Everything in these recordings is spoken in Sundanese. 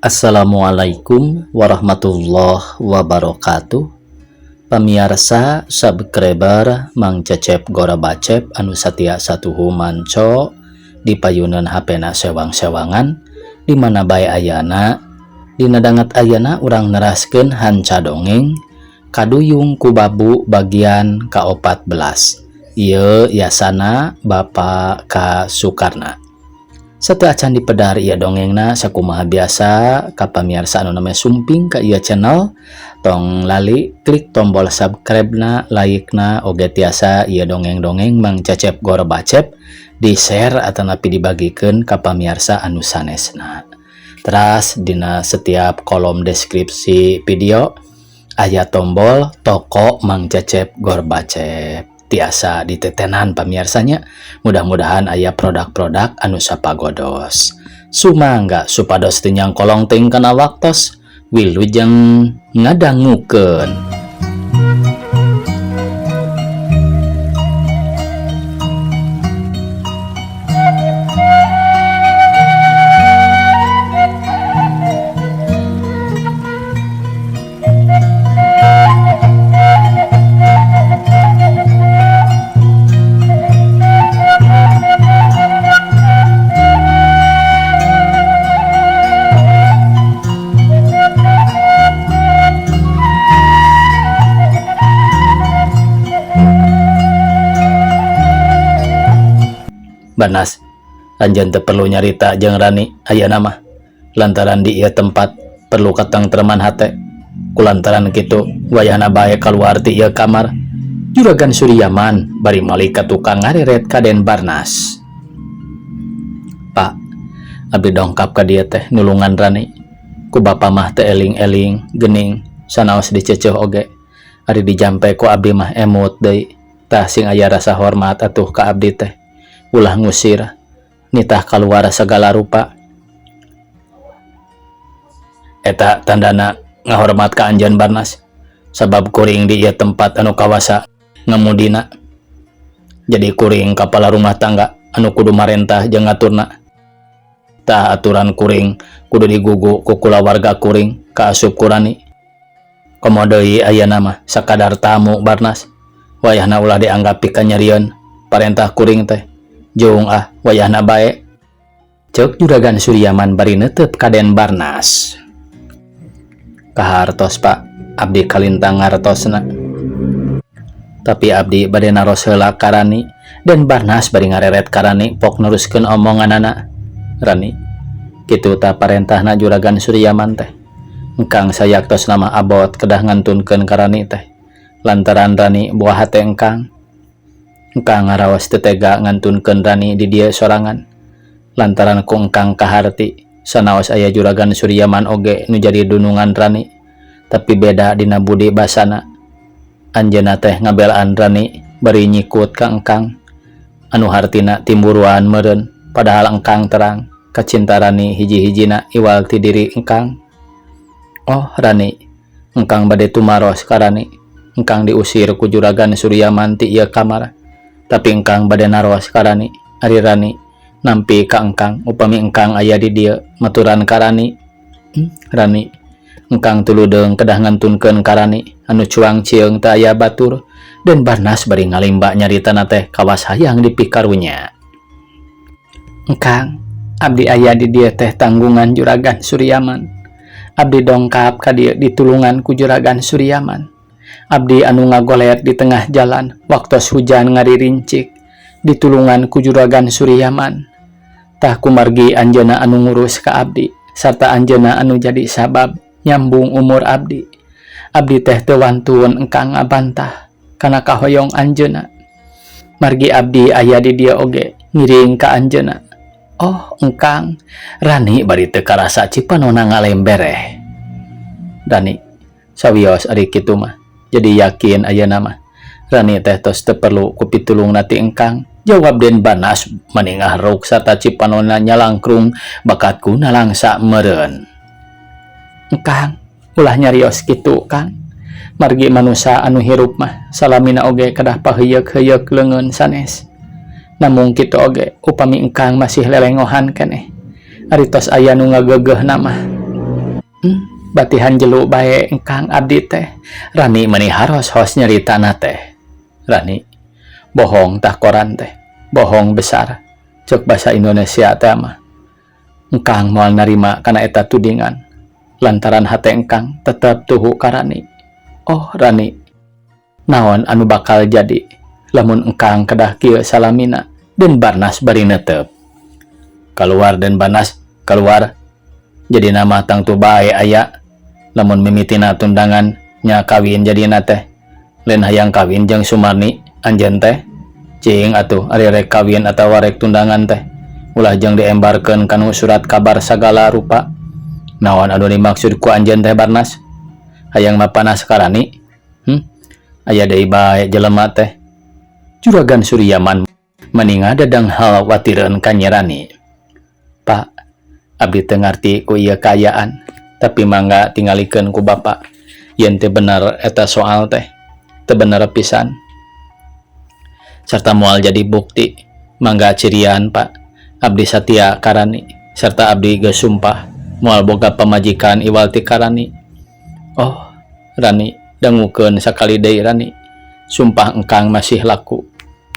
Assalamualaikum warahmatullahi wabarakatuh. Pamiarsa subscriber Mang Cecep Gorabacep anu satia satuhu manco di payunan HP na sewang-sewangan di mana bae ayana. Dina danget ayana urang neraskeun hanca dongeng Kaduyung ku Babu bagian ka-14. Ieu yasana Bapak K Sukarna. Sateuacan dipedar ieu dongengna, sakumaha biasa ka pamiarsa anu namanya sumping ka ieu channel, tong lali klik tombol subscribe na, like na, oge tiasa ieu dongeng-dongeng Mang Cecep Gorbacep di share atanapi dibagikan ka pamiarsa anu sanesna. Teras dina setiap kolom deskripsi video aya tombol toko Mang Cecep Gorbacep, tiasa ditetenan pamiarsanya. Mudah-mudahan aya produk-produk anu sapagodos. Sumangga supados teu nyangkolong teuing kana waktos. Wilujeng ngadangukeun. Barnas, anjeun teu perlu nyarita jeung Rani ayeuna mah, lantaran di ieu tempat perlu katengtreman hate. Kulantaran kitu wayahna bae kaluar ti ieu kamar. Juragan Suryaman bari malik ka tukang ngareret ka Den Barnas. Pak, abdi dongkap ka dieu teh nulungan Rani. Ku bapa mah teu eling-eling geuning, sanaos diceceuh oge. Ari dijampe ku abdi mah emut deui. Tah sing aya rasa hormat atuh ka abdi teh. Ulah ngusir, nitah kaluar sagala rupa. Eta tandana ngahormat ka anjeun, Barnas, sabab kuring di ieu tempat anu kawasa ngemudina. Jadi kuring kepala rumah tangga anu kudu marentah jeung ngaturna. Tah aturan kuring kudu digugu ku kulawarga kuring kaasup ku Rani. Komo deui ayeuna mah sakadar tamu, Barnas. Wayahna ulah dianggap pikanyerieun parentah kuring teh. Jung ah, wayahna bae. Ceuk Juragan Suryaman bari neuteup ka Den Barnas. Kahartos, Pak, abdi kalintang ngartosna. Tapi abdi bade naros heula ka Rani. Den Barnas bari ngareret ka Rani pok neruskeun omonganana. Rani, kitu ta parentahna Juragan Suryaman teh. Engkang sayaktosna mah abot kedah ngantunkeun ka Rani teh. Lantaran Rani buah hate engkang. Engkang ngaraos teu tega ngantunkeun Rani di dieu sorangan. Lantaran ku engkang kaharti sanaos aya Juragan Suryaman oge nu jadi dunungan Rani, tapi beda dina budi basana. Anjeunna teh ngabelaan Rani bari nyikut ka engkang. Anu hartina timburuan meureun, padahal engkang terang kacinta Rani hiji-hijina iwal ti diri engkang. Oh Rani, engkang bade tumaros ka Rani. Engkang diusir ku Juragan Suryaman ti ieu kamar. Tapi engkang bade naros ka Rani, ari Rani nampi ka engkang upami engkang aya di dieu maturan ka Rani. Rani, engkang tuludeung kedah ngantunkeun ka Rani anu cuang cieung teu aya batur. Den Barnas bari ngalimba nyaritana teh kawas hayang dipikarunya. Engkang, abdi aya di dieu teh tanggungan Juragan Suryaman. Abdi dongkap ka dieu ditulungan ku Juragan Suryaman. Abdi anu ngagoler di tengah jalan waktos hujan ngaririncik ditulungan ku Juragan Suryaman. Tah kumargi anjeunna anu ngurus ka abdi sarta anjeunna anu jadi sabab nyambung umur abdi. Abdi teh teu wantun engkang ngabantah kana kahoyong anjeunna. Margi abdi aya di dieu oge ngiring ka anjeunna. Oh engkang, Rani bari teu karasa cipanona ngalembereh. Rani, sawios ari kitu mah. Jadi yakin ayeuna mah Rani teh tos teu perlu ku pitulungna ti engkang. Jawab Den Barnas maningah ruk sarta cipanona nyalangkrung bakat ku nalangsa meureun. Engkang, ulah nyarios kitu, Kang. Margi manusa anu hirup mah salamina oge kedah paheuyeuk-heuyeuk leungeun sanes. Namung kitu oge upami engkang masih lelengohan keneh. Ari tos aya nu ngageugeuhna mah. Batihan jelu bae engkang abdi teh. Rani meni haros-hos nyaritana teh. Rani, bohong tah koran teh. Bohong besar. Cek bahasa Indonesia teh mah. Engkang moal narima kana eta tudingan. Lantaran hate engkang tetep tuhu ka Rani. Oh Rani, naon anu bakal jadi lamun engkang kedah kieu salamina? Den Barnas bari netep. Keluar Den Barnas, keluar. Jadi nama tangtu bae aya lamun mimitina tundangan nya kawin jadina teh. Lain hayang kawin jeung Sumarni anjeun teh. Cing atuh ari rek kawin atawa rek tundangan teh. Ulah jeung diembarkeun kanu surat kabar sagala rupa. Naon anu dimaksud ku anjeun teh Barnas? Hayang mapanas ka Rani? Aya deui bae jelema teh. Juragan Suryaman maninga dadang khawatireun ka Nyi Rani. Pak, abdi teu ngarti ku ieu kaayaan, tapi mangga tingalikeun ku Bapak yen teu bener eta soal teh, teu bener pisan. Serta moal jadi bukti, mangga cirian Pak. Abdi satia ka Rani, serta abdi geus sumpah moal boga pamajikan iwal ti ka Rani. Oh, Rani, dangukeun sakali deui Rani. Sumpah engkang masih laku.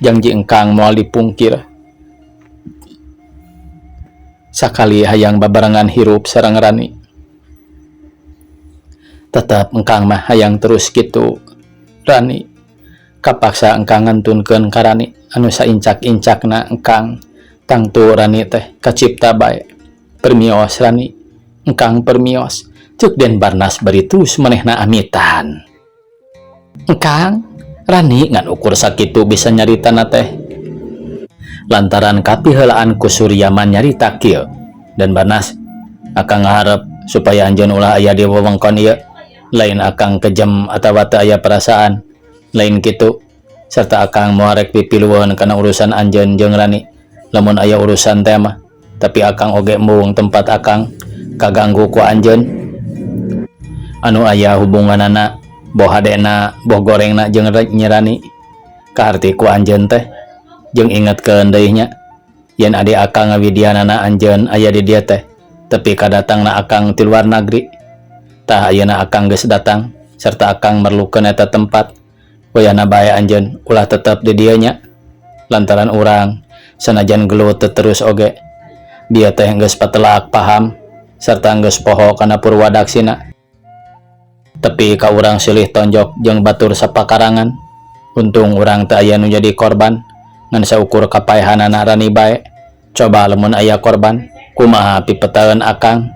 Janji engkang moal dipungkir. Sakali hayang babarengan hirup sareng Rani. Tetep engkang mah hayang terus kitu. Rani, kapaksa engkang ngantunkeun ka Rani anu saincak-incakna engkang tangtu Rani teh kacipta bae. Permios Rani, engkang permios. Cek Den Barnas bari terus manehna amitan. Engkang, Rani ngan ukur sakitu bisa nyaritana teh. Lantaran kapiheulaan ku Suryaman nyarita kieu. Den Barnas, akang ngaharep supaya anjeun ulah aya di wewengkon ieu. Lain akang kejam atawa teu aya perasaan. Lain kitu. Serta akang moal rek pipilueun kana urusan anjeun jeung Rani. Lamun aya urusan teh mah. Tapi akang oge embung tempat akang kaganggu ku anjeun. Anu aya hubunganana boh hadena boh gorengna jeung Nyi Rani. Kaharti ku anjeun teh jeung ingetkeun deui nya yen adi akang ngawidianana anjeun aya di dieu teh tepi kadatangna akang ti luar nagri. Tah ayeuna akang geus datang serta akang merlukeun eta tempat. Wayahna bae anjeun ulah tetep di dieu nya. Lantaran urang sanajan gelut teu terus oge bieu teh geus patelak paham serta geus poho kana purwadaksina. Tepi ka urang silih tonjok jeung batur sapakarangan. Untung urang teu aya nu jadi korban ngan saukur kapaehanana Rani bae. Coba lamun aya korban kumaha pipetaeun akang.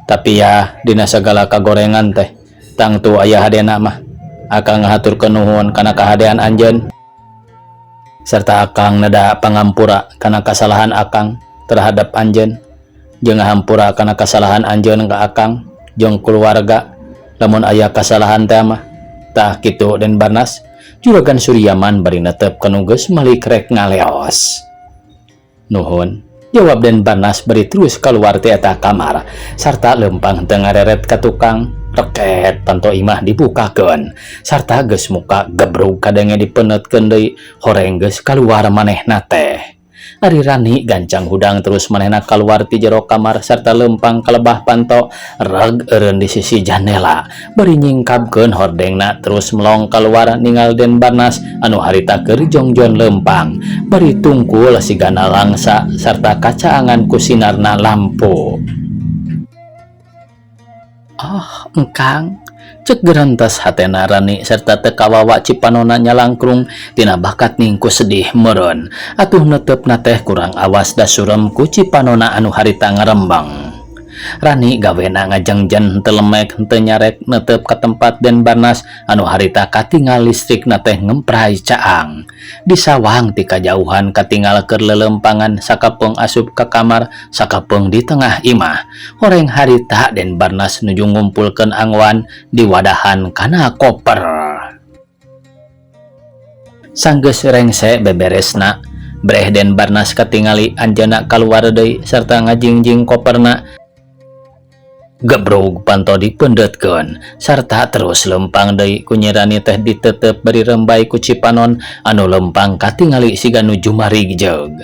Tapi ya dina sagala kagorengan teh tangtu aya hadena mah. Akang ngahaturkeun nuhun kana kahadean anjeun. Serta akang neda pangampura kana kasalahan akang terhadap anjeun. Jeung ngahampura kana kasalahan anjeun ka akang jeung keluarga lamun aya kasalahan teh mah. Tah kitu Den Barnas. Juragan Suryaman bari netep kanu geus malik rek ngaleos. Nuhun, jawab Den Barnas bari terus kaluar ti eta kamar sarta leumpang teu ngareret ka tukang. Reket panto imah dibukakeun sarta geus muka gebrug kadenge dipeunetkeun deui horeng geus kaluar manehna teh. Ari Rani gancang hudang terus manehna kaluar ti jero kamar sarta leumpang kalebah panto reg eureun di sisi jandela bari nyingkabkeun hordengna terus melong kaluar ningal Den Barnas anu harita keur jongjon leumpang bari tungkul sigana langsa sarta kacaangan ku sinarna lampu. Oh, engkang, cek gerentas hatena Rani serta teu kawawa cipanona nyalangkrung tina bakat ningku sedih meureun. Atuh neutepna teh kurang awas da surem ku cipanona anu harita ngarembang. Rani gawena ngajengjen henteu lemek henteu nyarek neutep ka tempat Den Barnas anu harita katingal listrikna teh ngempray caang. Disawang ti kajauhan katingal keur leuleumpangan sakapeung asup ka kamar sakapeung di tengah imah. Horeng harita Den Barnas nuju ngumpulkeun angwan di wadahan kana koper. Sanggeus rengse beberesna, breh Den Barnas katingali anjeunna kaluar deui sarta ngajingjing koperna. Gebrug panto dipeundeutkeun sarta terus leumpang deui ku Nyi Rani teh diteuteup bari rembay ku cipanon anu leumpang katingali siga nu jumarig-jeug.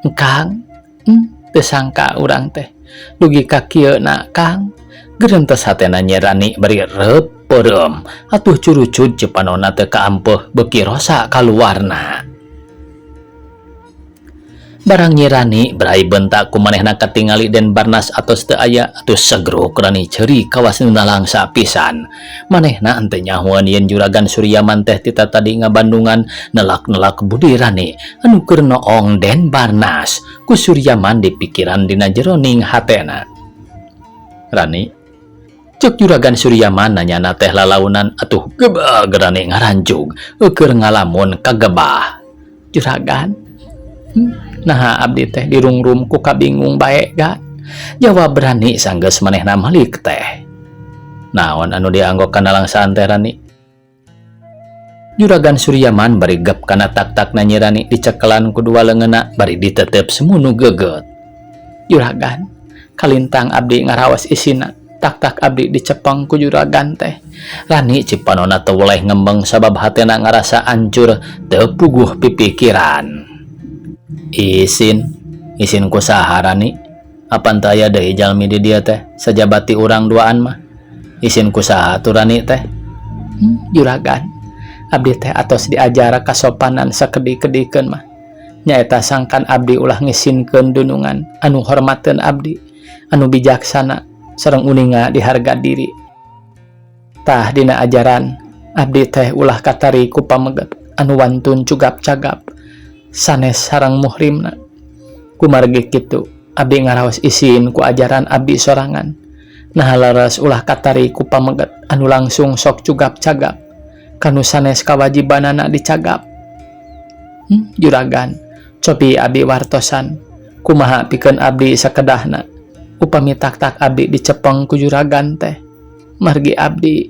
Engkang, teu sangka urang teh dugi ka kieu na Kang. Gerentes hatena Nyi Rani bari reup peureum atuh curucud cipanonna teu kaampeuh beuki rosa kaluarna. Barang Nyi Rani brai bentak ku manehna katingali Den Barnas atos teu aya atuh segruk Rani ceuri kawas nu nalangsa pisan. Manehna henteu nyahoeun yen Juragan Suryaman teh ti tatadi ngabandungan nelak-nelak budi Rani anu keur noong Den Barnas ku Suryaman dipikiran dina jeroning hatena. Rani cek Juragan Suryaman nanyana teh lalaunan atuh gebeg Rani ngaranjug eukeun ngalamun kagebah. Juragan, naha abdi teh dirungrum ku kabingung bae ga? Jawab Rani sanggeus manehna malik teh. Naon anu dianggo kanalangsaan teh Rani? Juragan Suryaman bari gep kana tak-takna Nyi Rani dicekelan ku dua leungeunna bari ditetep semunu geget. Juragan, kalintang abdi ngaraos isina, tak-tak abdi dicepeng ku juragan teh. Rani cipanona teu weleh ngembeng sabab hatena ngarasa ancur teu puguh pipikiran. Isin, isin ku saha Rani? Apan teu aya deui jalmi di dieu teh sajabati urang duaan mah. Isin ku saha atuh Rani teh? Juragan, abdi teh atos diajar kasopanan sakedik-kedikeun mah. Nyaeta sangkan abdi ulah ngisinkeun dunungan anu hormateun abdi, anu bijaksana sareng uninga diharga diri. Tah dina ajaran abdi teh ulah katari ku pameget anu wantun cugap-cagap sanes sareng muhrimna. Kumargi kitu abdi ngaraos isin ku ajaran abdi sorangan. Nah leres ulah katari ku pameget anu langsung sok cugap-cagap kanu sanes kawajibanana dicagap. Juragan, cobi abdi wartosan kumaha pikeun abdi sakedahna upami tak-tak abdi dicepeng ku juragan teh. Margi abdi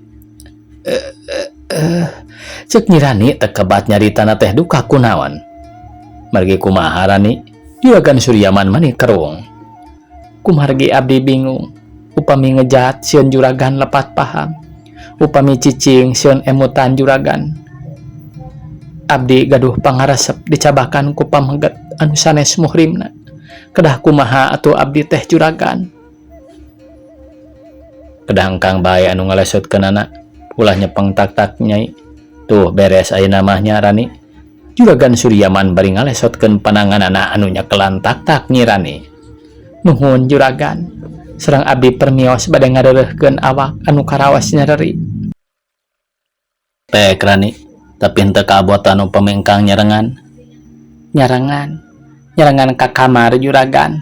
cek Nyi Rani teu kebat nyaritana teh duka kunaon. Margi kumaha Rani? Juragan Suryaman mani kerung. Kumargi abdi bingung upami ngejat sieun juragan lepat paham, upami cicing sieun emutan juragan. Abdi gaduh pangaresep dicabakan ku pameget anu sanes muhrimna. Kedah kumaha atuh abdi teh juragan? Kedah engkang bae anu ngalesotkeunana, ulah nyepeng tak-tak nyai. Tuh beres ayeuna mah nya Rani. Juragan Suryaman bari ngalesotkeun pananganana anu nyekelan tak-tak Nyi Rani. Nuhun juragan, sareng abdi permios bade ngareureuhkeun awak anu karaos nyereri. Pek Rani, tapi henteu kabotan upami engkang nyarengan. Nyarengan, nyarengan ka kamar juragan.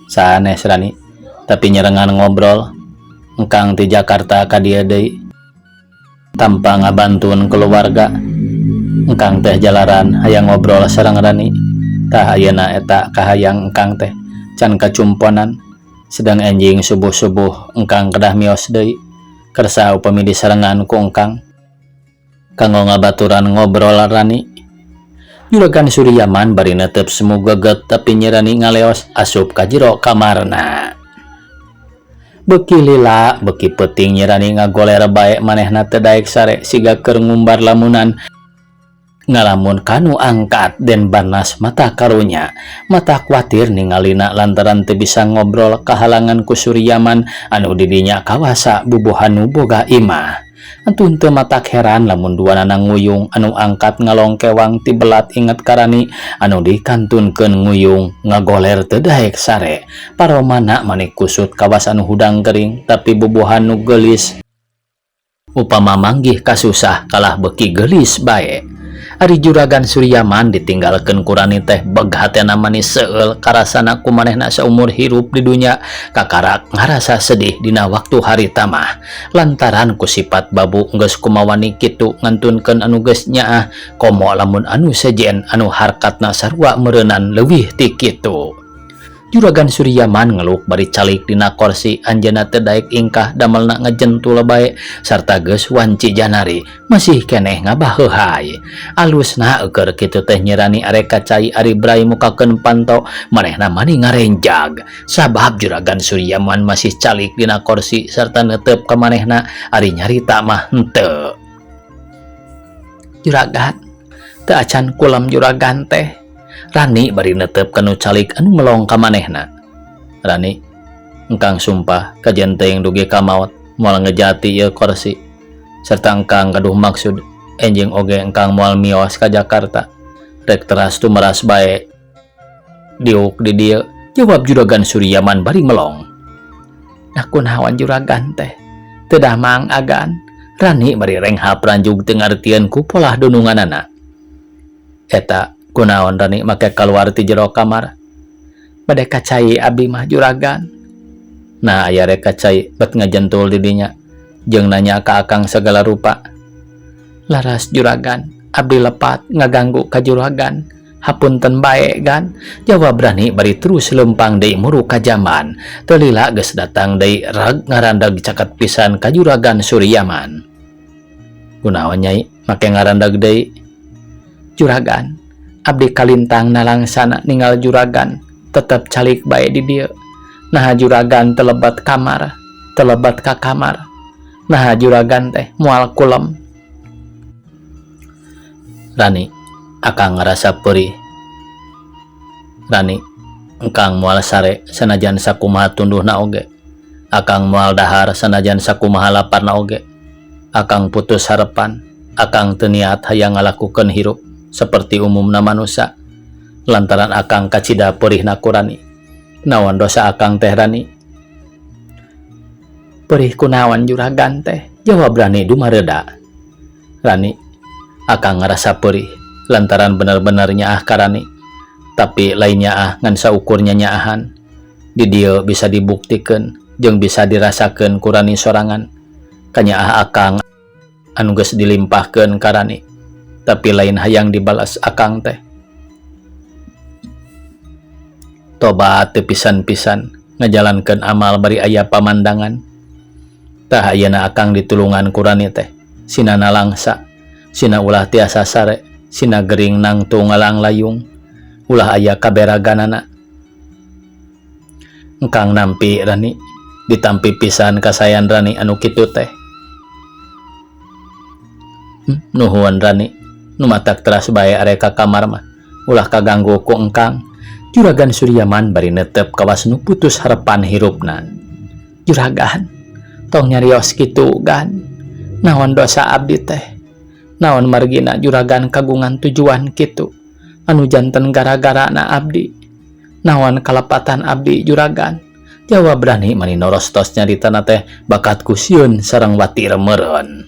Sanes Rani, tapi nyarengan ngobrol. Engkang ti Jakarta ka dieu deui tanpa ngabantun keluarga. Engkang teh jalaran hayang ngobrol sareng Rani. Tah ayeuna eta kahayang engkang teh can kacumponan. Sedang enjing subuh-subuh engkang kedah mios deui. Kersa upami disarengan ku engkang kanggo ngabaturan ngobrol Rani. Juragan Suryaman bari netep semu geget tapi Nyi Rani ngaleos asup ka jero kamarna. Beuki lila beuki peuting Nyi Rani ngagoler bae manehna teu daek sare siga keur ngumbar lamunan. Ngalamun kanu angkat Den Barnas mata karunya, mata kuatir ningalina lantaran teu bisa ngobrol kahalangan ku Suryaman anu didinya kawasa bubuhan nu boga imah. Atuh teu matak heran lamun duanana nguyung anu angkat ngalongkewang tibelat inget ka Rani anu dikantunkeun nguyung ngagoler teu daek sare. Paromana mani kusut kawas anu hudang gering tapi bubuhan nu geulis upama manggih kasusah kalah beuki geulis bae. Ari Juragan Suryaman ditinggalkeun ku Rani teh beg hatena mani seueul karasana ku manehna saumur hirup di dunya kakarak ngarasa sedih dina waktu harita mah lantaran ku sifat babu geus kumawani kitu ngantunkeun anu geus nyaah komo lamun anu sejen anu harkatna sarua meureunan leuwih ti kitu. Juragan Suryaman ngeluk bari calik dina korsi anjeunna teu daek ingkah damelna ngejentul bae sarta geus wanci janari masih keneh ngabaheuhay. Alusna eueur kitu teh Nyi Rani arek ka cai ari brai mukakeun panto manehna mani ngarenjag sabab Juragan Suryaman masih calik dina korsi sarta neuteup ka manehna ari nyarita mah henteu. Juragan teu acan kulem juragan teh. Rani bari netep kanu calik anu melong ka manehna. Rani, Engkang sumpah kajen teuing dugi ka maot moal ngejati ieu korsi serta engkang gaduh maksud enjing oge engkang moal mios ka Jakarta rek teras tumeras bae diuk di dieu jawab Juragan Suryaman bari melong. Nah kunaon juragan teh teu damang agan Rani bari renghap ranjug teu ngartieun ku polah dununganana. Eta kunaon Rani make kaluar ti jero kamar. Bade ka cai abdi mah juragan. Nah aya rek ka cai bet ngajentul di dinya jeung nanya ka akang sagala rupa. Laras juragan, abdi lepat ngaganggu ka juragan. Hapunten bae gan, jawab Rani bari terus leumpang deui muru ka jamban. Teu lila geus datang deui rag ngarandag caket pisan ka Juragan Suryaman. Kunaon nyai make ngarandag deui? Juragan, abdi kalintang nalangsana ningal juragan tetep calik bae di dieu. Naha juragan teu lebet kamar, teu lebet ka kamar. Naha juragan teh moal kulem. Rani, akang ngarasa perih. Rani, engkang moal sare sanajan sakumaha tunduhna oge. Akang moal dahar sanajan sakumaha laparna oge. Akang putus harepan, akang teu niat hayang ngalakukeun hirup seperti umumna manusa. Lantaran akang kacida perihna ku Rani. Naon dosa akang teh Rani? Perih kunaon juragan teh? Jawab Rani dumareda. Rani, akang ngarasa perih lantaran bener-bener nyaah ka Rani. Tapi lain nyaah ngan saukur nyanyaahan. Di dieu bisa dibuktikeun jeung bisa dirasakeun ku Rani sorangan. Kanyaah akang anu geus dilimpahkeun ka Rani. Tapi lain hayang dibalas akang teh. Tobat teu pisan-pisan ngajalankeun amal bari aya pamandangan. Tah ayeuna akang ditulungan ku Rani teh. Sina nalangsa, sina ulah tiasa sare, sina gering nangtung ngalanglayung, ulah aya kaberaganana. Engkang nampi Rani, ditampi pisan kasayan Rani anu kitu teh. Nuhun Rani, nu matak teras bae arek ka kamar mah, ulah kaganggu ku engkang. Juragan Suryaman bari netep kawas nu putus harepan hirupna. Juragan, tong nyarios kitu gan. Naon dosa abdi teh? Naon margina juragan kagungan tujuan kitu? Anu janten gara-garana abdi. Naon kalepatan abdi juragan? Jawab Rani mani norostos nyaritana teh bakat ku sieun sareng watir meureun.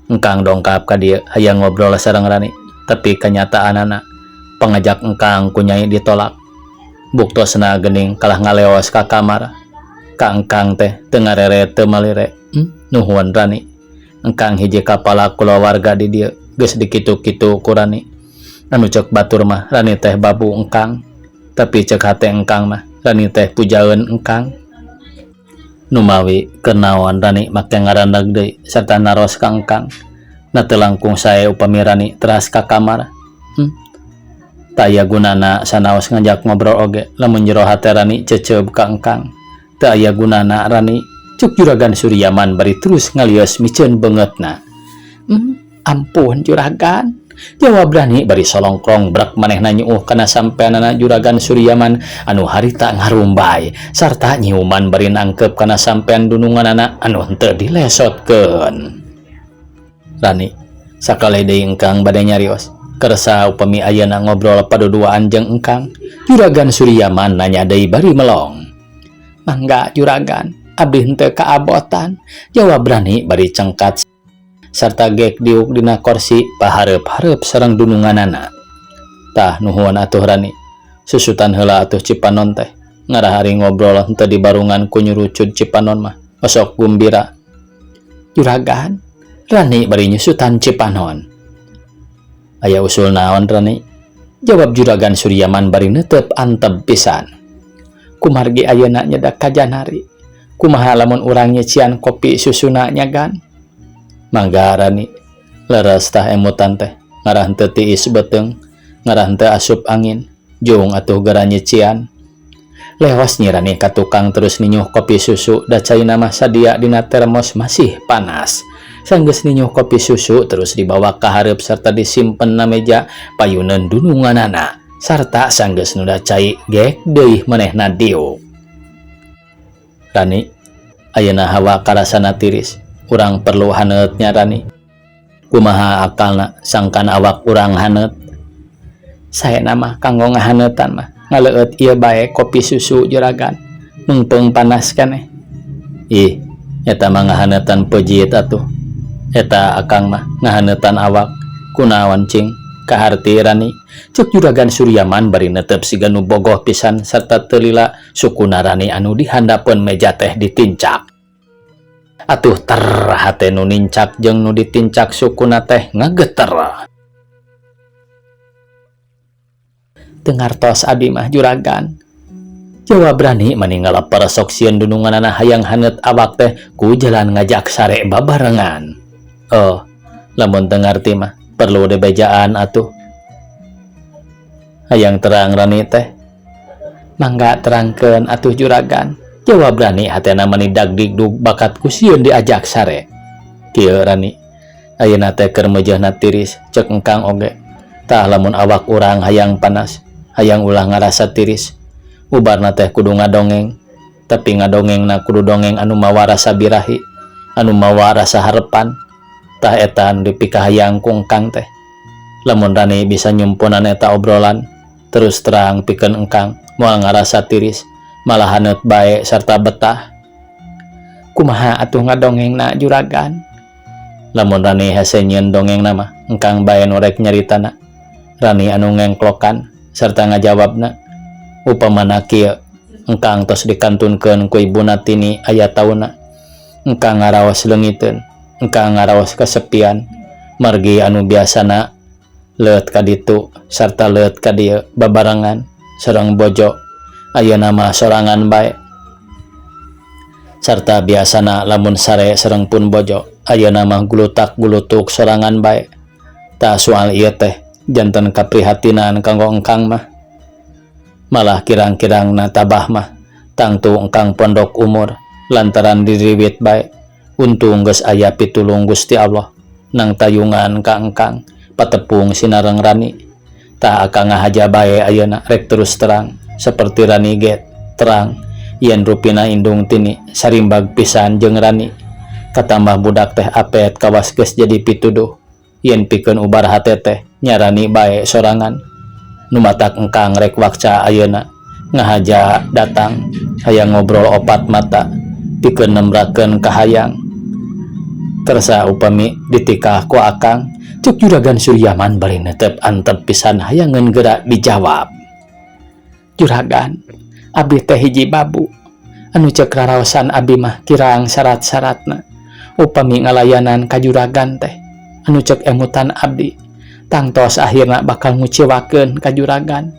Engkang dongkap ka dieu hayang ngobrol sareng Rani, tapi kanyataanana pangajak engkang ku nyai ditolak. Buktosna geuning kalah ngaleos ka kamar. Ka engkang teh teu ngarere teu malire. Nuhun Rani. Engkang hiji kapala kulawarga di dieu geus dikitu-kitu ku Rani. Anu ceuk batur mah Rani teh babu engkang. Tapi ceuk hate engkang mah Rani teh pujaeun engkang. Numawi kenaon Rani make ngarandag deui sarta naros ka engkang. Na teu langkung sae upami Rani teras ka kamar. Teu aya gunana sanaos ngajak ngobrol oge lamun jero hate Rani ceceub ka engkang. Teu aya gunana Rani, cuk Juragan Suryaman bari terus ngalieus miceun beungeutna. Ampun juragan, jawab Rani bari solongkrong brak manehna nyuuh kana sampeanana Juragan Suryaman anu harita ngarumbay sarta nyiuman bari nangkep kana sampean dununganana anu henteu dilesotkeun. Rani, sakali deui engkang bade nyarios. Kersa upami ayeuna ngobrol paduduaan jeung engkang. Juragan Suryaman nanya deui bari melong. Mangga juragan, abdi henteu kaabotan, jawab Rani bari cengkat sarta gek diuk dina korsi pahareup-hareup sareng dununganana. Tah nuhun atuh Rani, susutan heula atuh Cipanon teh. Ngarah ari ngobrol henteu dibarungan ku nyurucud Cipanon mah, osok gumbira. Juragan, Rani bari nyusutan Cipanon. Aya usul naon Rani? Jawab Juragan Suryaman bari neuteup antep pisan. Kumargi ayeuna nyedak ka janari. Kumaha lamun urang nyician kopi susuna nya gan? Mangga Rani, leres tah emutan teh, ngarah henteu tiis beuteung, ngarah henteu asup angin, jung atuh geura nyician. Leos nyi Rani ka tukang terus ninyuh kopi susu da caina mah sadia dina termos masih panas. Sanggeus ninyuh kopi susu terus dibawa ka hareup sarta disimpen na meja payuneun dununganana sarta sanggeus nunda cai gek deui manehna diuk. Rani, ayeuna hawa karasana tiris, urang perlu haneut nya Rani. Kumaha akalna sangkan awak urang haneut. Saena mah kanggo ngahaneutan mah ngaleueut ieu bae kopi susu juragan, meungpeung panas keneh. Ih, eta mah ngahaneutan peujiit atuh. Eta akang mah ngahaneutan awak. Kunaon cing? Kaharti Rani. Cek Juragan Suryaman bari netep siga nu bogoh pisan sarta teu lila sukuna Rani anu dihandapeun meja teh ditincak. Atuh ter hate nu nincak jeung nu ditincak sukuna teh ngageter. Teu ngartos abdi mah juragan. Jawab Rani mani ngaleper sok sieun dununganana hayang haneut awak teh ku jalan ngajak sare babarengan. Oh, lamun teu ngarti mah perlu debejaan atuh. Hayang terang Rani teh. Mangga terangkeun atuh juragan. Jawab Rani hatena mani dagdigdug bakat ku sieun diajak sare. Kieu Rani, ayeuna teh keur meujeuhna tiris cek engkang oge. Tah lamun awak urang hayang panas, hayang ulah ngarasa tiris. Ubarna teh kudu ngadongeng, tapi ngadongengna kudu dongeng anu mawa rasa birahi, anu mawa rasa harepan. Tah eta anu dipikahayang ku engkang teh. Lamun Rani bisa nyumpunan eta obrolan, terus terang pikeun engkang moal ngarasa tiris, malah haneut bae sarta betah. Kumaha atuh ngadongengna juragan? Lamun Rani hese nyieun dongengna mah, engkang bae nu rek nyaritana. Rani anu ngengklokan sarta ngajawabna, upamana kieu, engkang tos dikantunkeun ku ibuna tini aya taunna. Engkang ngaraos leungiteun, engkang ngaraos kesepian, margi anu biasana leuet ka ditu sarta leuet ka dieu babarengan sareng bojo ayeuna mah sorangan bae. Sarta biasana lamun sare sareng pun bojo ayeuna mah gulutak-gulutuk sorangan bae. Tah soal ieu teh janten kaprihatinan kanggo engkang mah. Malah kirang-kirangna tabah mah tangtu engkang pondok umur lantaran diriwit bae. Untung geus aya pitulung Gusti Allah nang tayungan ka engkang patepung sinareng Rani. Tah akang ngahaja bae ayeuna rek terus terang seperti Rani ge terang yen rupina indung tini sarimbag pisan jeung Rani. Katambah budak teh apet kawas geus jadi pituduh yen pikeun ubar hate teh nya Rani bae sorangan. Nu matak engkang rek wakca ayeuna ngahaja datang hayang ngobrol opat mata pikeun nembrakeun kahayang. Kersa upami ditikah ku akang, cek Juragan Suryaman bari netep antep pisan hayangeun geura dijawab. Juragan, abdi teh hiji babu anu cek raraosan abdi mah kirang syarat-syaratna upami ngalayanan ka juragan teh anu cek emutan abdi tangtos akhirna bakal nguciwakeun ka juragan.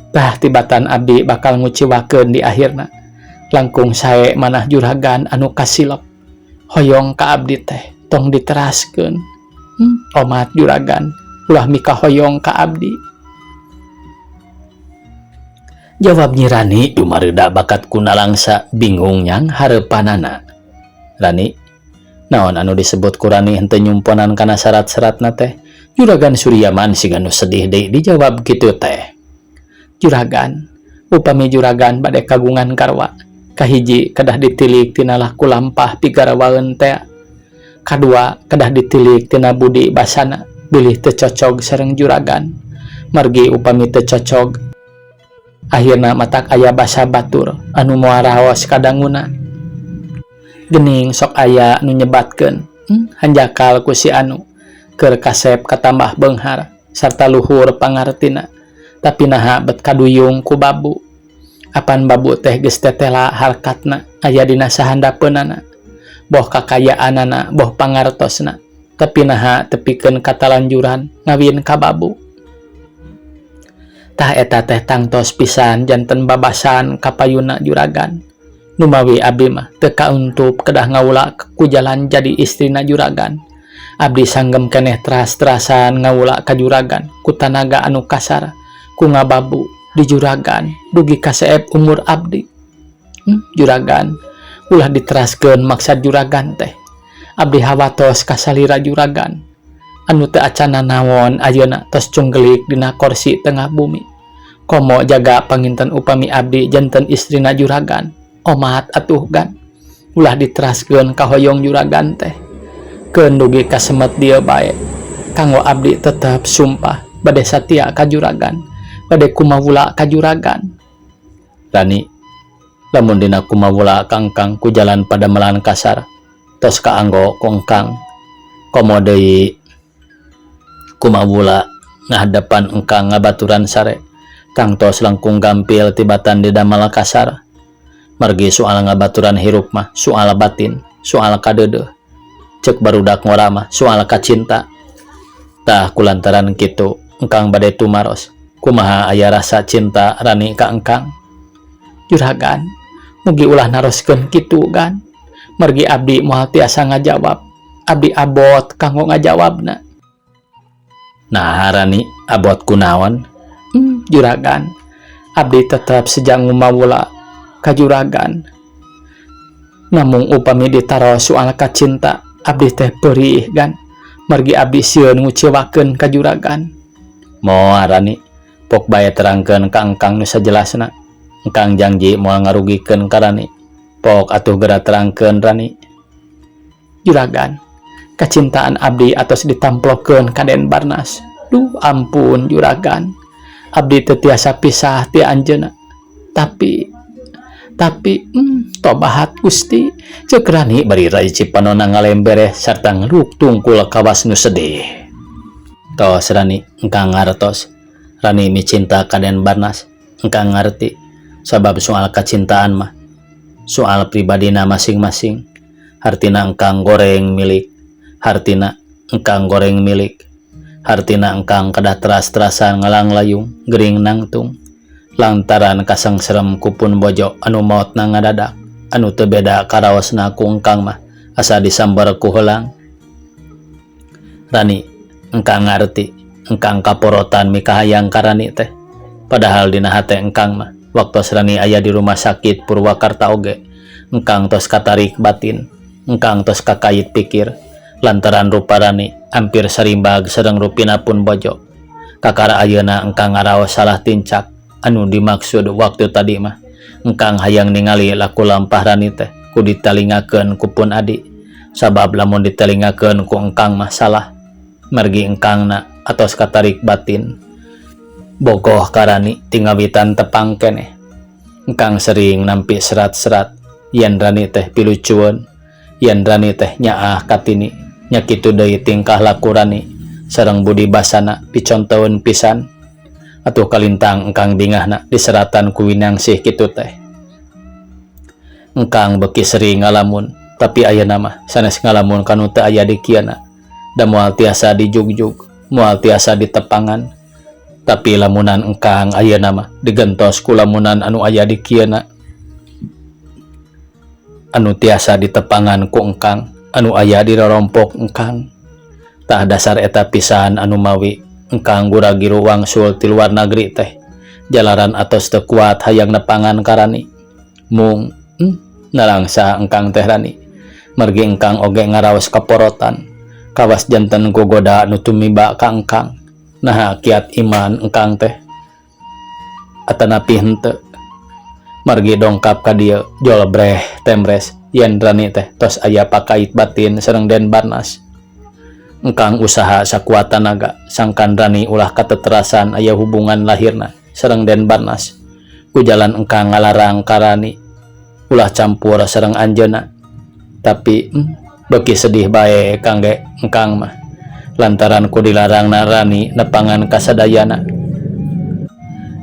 Tah tibatan abdi bakal nguciwakeun di akhirna langkung sae manah juragan anu kasilep hoyong ka abdi teh tong diteraskeun. Omat juragan ulah mika hoyong ka abdi. Jawab Nyi Rani dumareuda bakat ku nalangsa bingung nyang hareupanana. Rani, naon anu disebut ku Rani henteu nyumponan kana syarat-syaratna teh? Juragan Suryaman siga nu sedih deui dijawab kitu teh. Juragan, upami juragan bade kagungan karwa, kahiji kedah ditilik tina laku lampah pigarawaeun teh. Kadua kedah ditilik tina budi basana bilih teu cocog sareng juragan. Margi upami teu cocog akhirna matak aya basa batur anu moal raos kadanguna. Gening sok aya nu nyebatkeun, hanjakal ku si anu keur kasep katambah beunghar sarta luhur pangartina, tapi naha bet kaduyung ku babu. Apan babu teh geus tetela harkatna aya dina sahandapeunana, boh kakayaanana boh pangartosna, tapi naha tepikeun katalanjuran ngawin ka babu. Tah eta teh tangtos pisan janten babasan kapayuna juragan. Numawi abdi mah teu kauntup kedah ngawula ku jalan jadi istrina juragan. Abdi sanggem keneh teras-terasan ngawula ka juragan ku tanaga anu kasar ku ngababu di juragan dugi ka seep umur abdi. Juragan ulah diteraskeun maksad juragan teh. Abdi hawatos kasalira juragan anu teu acana naon ayeuna tos cunggelik dina korsi tengah bumi. Komo jaga panginten upami abdi janten istrina juragan. Omat atuh Gan. Ulah diteraskeun kahoyong juragan teh. Keun dugi ka semet dieu bae. Kanggo abdi tetep sumpah bade satia ka juragan, bade kumawula ka juragan. Rani, lamun dina kumawula ka engkang ku jalan padamelan kasar, tos kaanggo ku engkang. Komo deui kumawula ngahadepan engkang ngabaturan sare, tangtos langkung gampil tibatan didamel kasar. Margi soal ngabaturan hirup mah soal batin, soal kadeudeuh. Ceuk barudak ngora mah soal kacinta. Tah kulantaran kitu engkang bade tumaros, kumaha aya rasa cinta Rani ka engkang? Juragan, mugi ulah naroskeun kitu Gan. Margi abdi moal tiasa ngajawab. Abdi abot kanggo ngajawabna. Naha Rani, abot kunaon? Juragan, abdi tetep seja ngumawula ka juragan. Namung upami ditaros soal kacinta, abdi teh peurih Gan. Margi abdi sieun ngucewakeun ka juragan. Moal Rani, pok bae terangkeun ka engkang nu sajelasna. Engkang jangji moal ngarugikeun ka Rani. Pok atuh geura terangkeun Rani. Juragan, kacintaan abdi atos ditamplokeun ka Den Barnas. Duh ampun juragan, abdi teu tiasa pisah ti anjeunna. Tapi tobahat Gusti, ceuk Rani bari raicip panonna ngalembereh sarta ngeluk tungkul kawas nu sedih. Tos Rani, engkang ngartos. Rani micinta ka Den Barnas, engkang ngarti sabab soal kacintaan mah soal pribadina masing-masing. Hartina engkang goreng milik, hartina engkang goreng milik, hartina engkang kedah teras-terasan ngalanglayung gering nangtung lantaran kasangserem ku pun bojo anu maotna ngadadak anu teu beda karaosna ku engkang mah asa disambar ku heulang. Rani, engkang ngarti engkang kaporotan mikahayang ka Rani teh. Padahal dina hate engkang mah waktos Rani aya di rumah sakit Purwakarta oge engkang tos katarik batin, engkang tos kakait pikir lantaran rupa Rani hampir sarimbag sareng rupina pun bojo. Kakara ayeuna engkang ngaraos salah tincak anu dimaksud waktu tadi mah engkang hayang ningali laku lampah Rani teh ku ditalingakeun ku pun adi, sabab lamun ditalingakeun ku engkang mah salah margi engkangna atos katarik batin bogoh ka Rani tingawitan tepang keneh. Engkang sering nampi serat-serat yen Rani teh pilucueun, yen Rani teh nyaah katini. Nya kitu deui tingkah laku Rani sareng budi basana dicontoeun pisan. Atuh kalintang engkang bingahna diseratan ku Winangsih kitu teh. Engkang beuki sering ngalamun, tapi ayeuna mah sanes ngalamun kanu teu aya di kieuna, da moal tiasa dijugjug, moal tiasa ditepangan. Tapi lamunan engkang ayeuna mah digentos ku lamunan anu aya di kieuna, anu tiasa ditepangan ku engkang, anu aya di rorompok engkang. Tah dasar eta pisan anu mawi engkang gura-giru wangsul ti luar nagri teh jalaran atos teu kuat hayang nepangan ka Rani. Mung nalangsa engkang teh Rani, margi engkang oge ngaraos kaporotan kawas janten gogoda nu tumiba ka engkang. Naha kiat iman engkang teh atanapi henteu, margi dongkap ka dieu jolbreh temres yen Rani teh tos aya pakait batin sareng Den Barnas. Engkang usaha sakuat tanaga sangkan Rani ulah kateterasan aya hubungan lahirna sareng Den Barnas. Ku jalan engkang ngalarang ka Rani ulah campur sareng anjeunna. Tapi beuki sedih bae kangge engkang mah lantaran ku dilarangna Rani nepangan kasadayana.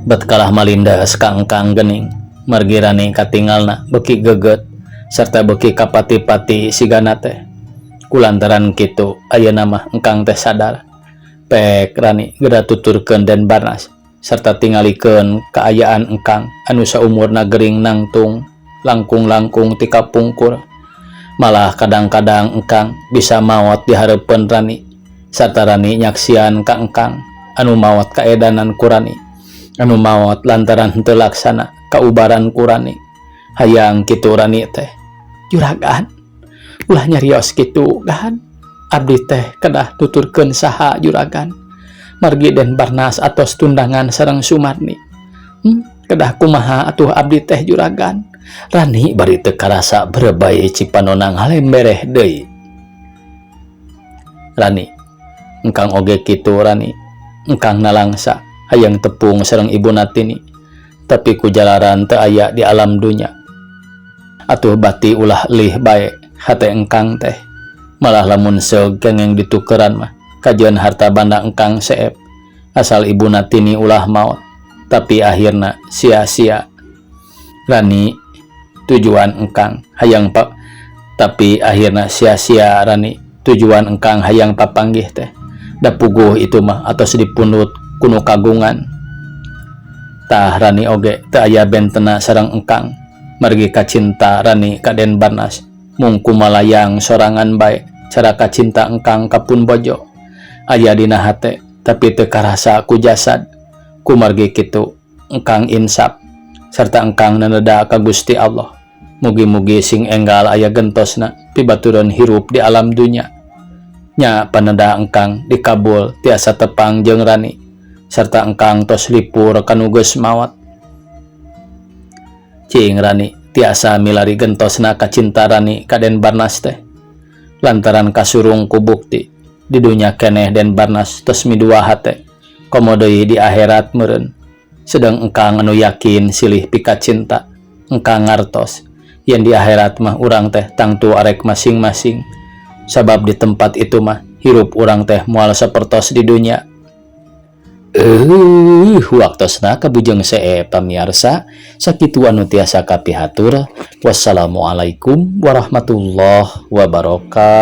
Bet kalah malindas ka engkang geuning, margi Rani katingalna beuki geget serta beuki kapati-pati sigana teh. Kulantaran kitu ayeuna mah engkang teh sadar pek Rani geura tuturkeun Den Barnas serta tingalikeun kaayaan engkang anu saumurna gering nangtung langkung-langkung ti kapungkur. Malah kadang-kadang engkang bisa maot di hareupeun Rani sarta Rani nyaksian ka engkang anu maot kaedanan ku Rani, anu maot lantaran henteu laksana kaubaran ku Rani. Hayang kitu Rani teh. Juragan, ulah nyarios kitu Gan. Abdi teh kedah tuturkeun saha juragan, margi Den Barnas atos tundangan sareng Sumarni. Kedah kumaha atuh abdi teh juragan? Rani bari teu karasa berebay cipanona ngalembereh deui. Rani, engkang oge kitu Rani, engkang nalangsa hayang tepung sareng Ibu Natini, tapi ku jalaran teu aya di alam dunya. Atuh bati ulah lih bae hate engkang teh. Malah lamun seug kengeng ditukeran mah kajeun harta banda engkang seep asal Ibu Natini ulah maot. Tapi akhirna sia-sia. Rani, tujuan engkang hayang pak, tapi akhirna sia-sia. Rani, tujuan engkang hayang papanggih teh da puguh itu mah atos dipundut ku nu kagungan. Tah, Rani oge teu aya bentena sareng engkang margi kacinta Rani ka Den Barnas mung kumalayang sorangan bae. Cara kacinta engkang ka pun bojo aya dina hate, tapi teu karasa ku jasad. Kumargi kitu engkang insaf serta engkang naneda ka Gusti Allah, mugi-mugi sing enggal aya gentosna pibaturan hirup di alam dunya nya. Paneda engkang dikabul tiasa tepang jeung Rani serta engkang tos lipur kanu geus maot. Cing Rani, tiasa milari gentosna kacinta Rani ka Den Barnas teh lantaran kasurung ku bukti di dunya keneh Den Barnas tos midua hate, komo deui di akhirat meureun. Sedang engkang anu yakin silih pikacinta, engkang ngartos yen di akhirat mah urang teh tangtu arek masing-masing, sabab di tempat itu mah hirup urang teh moal sapertos di dunya. Waktosna kabujeng see, pamiarsa. Sakitu anu tiasa kapihatur. Wassalamualaikum warahmatullahi wabarakatuh.